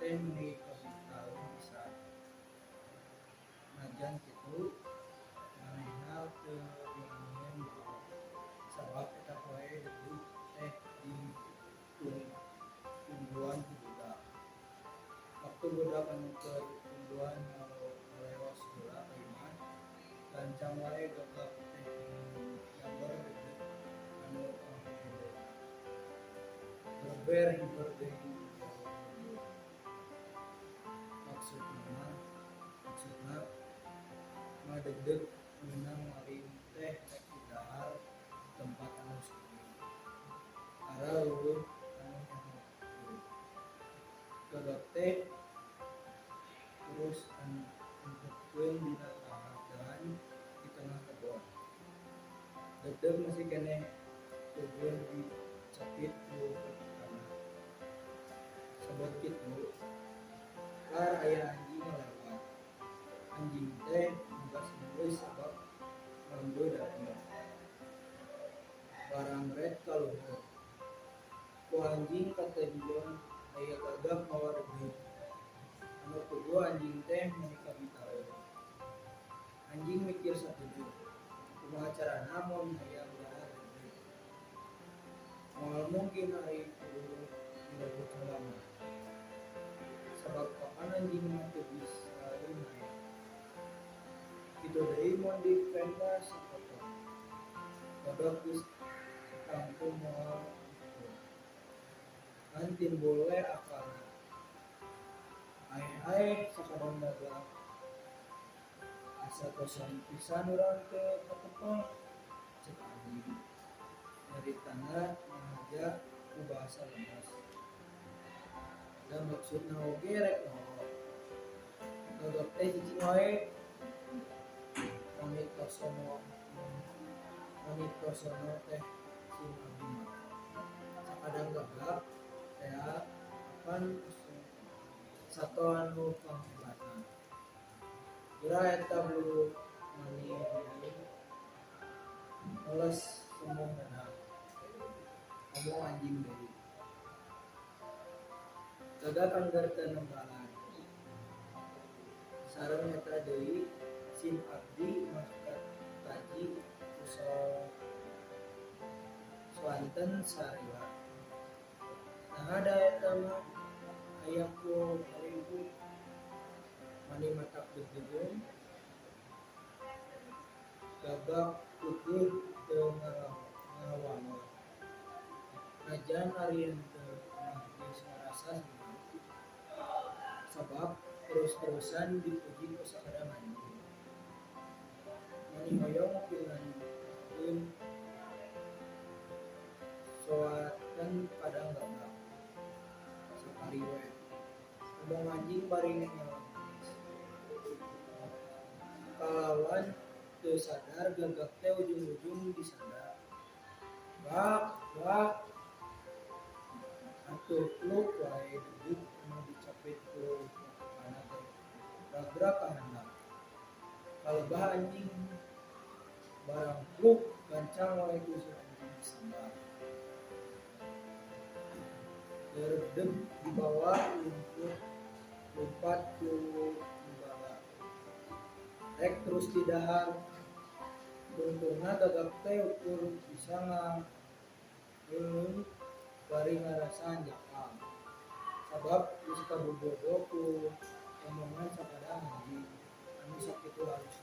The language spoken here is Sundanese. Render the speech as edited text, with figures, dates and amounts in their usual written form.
teh meuni kabitaeun pisan. Najan kitu manehna teu wanian mawa sabab eta poe Dedeg teh ditungguan ku budak. Waktu budak anu keur tungguan ngaleos heula ka imah, gancang wae gagak teh nyamber Dedeg anu panghede. Beber hiber deui jawab Dedeg. Maksudna mah Dedeg meunang maling teh rek didahar di tempat anu sunyi. Ara leuweuh anu nyahokeun. Gagak teh terus antepkeun dina dahan di tengah kebon. Dedeg masih keneh keukeuh dicapit ku latukanna. Sabot kitu, lar aya anjing ngalewat. Anjing teh mugas geus sabab ngambe daging. Barangret ka luhur. Ku anjing katenjon aya gagak mawa Dedeg. Anu puguh anjing teh meuni kabitaeun. Anjing mikir sakedeung, kumaha carana mun hayang dahar Dedeg. Moal mungkin ari kudu direbut heula mah. Sabab kapan anjing mah teu bisaeun hae. Kitu deui mun dipenta sapotong. Gagak geus tangtu moal ngikeun. Ngan timbul we akalna. Aeh-aeh sakadang gagak. Asa tosan pisan urang teu katepang, cek anjing. Nyaritana ngahaja ku bahasa lemes. Da maksudna oge rek mawa. Gagak teh cicing wae. Pamitosono teh sim abdi mah. Sakadang gagak tea apan sato anu panghebatna. Geura eta bulu mani hideung meles sembung ngeunah. Omong anjing deui. Gagak angger teu nembalan. Sareng eta deui sim abdi mah kataji ku soanten salila. Naha da eta mah aya ku kalimput. Mani matak deg-degeun. Gagak keukeuh teu ngawangor. Najan ari henteu mah geus ngarasa seneng. Sabab terus-terusan dipuji ku sakadang anjing. Mani hoyong ngupilnakeun soaten kadang gagak. Sakali we. Omong anjing bari ngeungeus. Kalawan teu sadar gagak teh ujung-ujung disada. Gak, gak. Atuh pluk wae Dedeg anu dicapit ku latukanna teh. Ragrag ka handap. Kalebah anjing barang pluk gancang wae ku si anjing disambar. Deredeg dibawa lumpat ku bala. Rek terus didahar. Tungtungna gagak teh ukur bisa ngaleung bari ngarasa hanjakal. Sabab geus kabobodo ku omongan sakadang anjing anu sakitu halusna.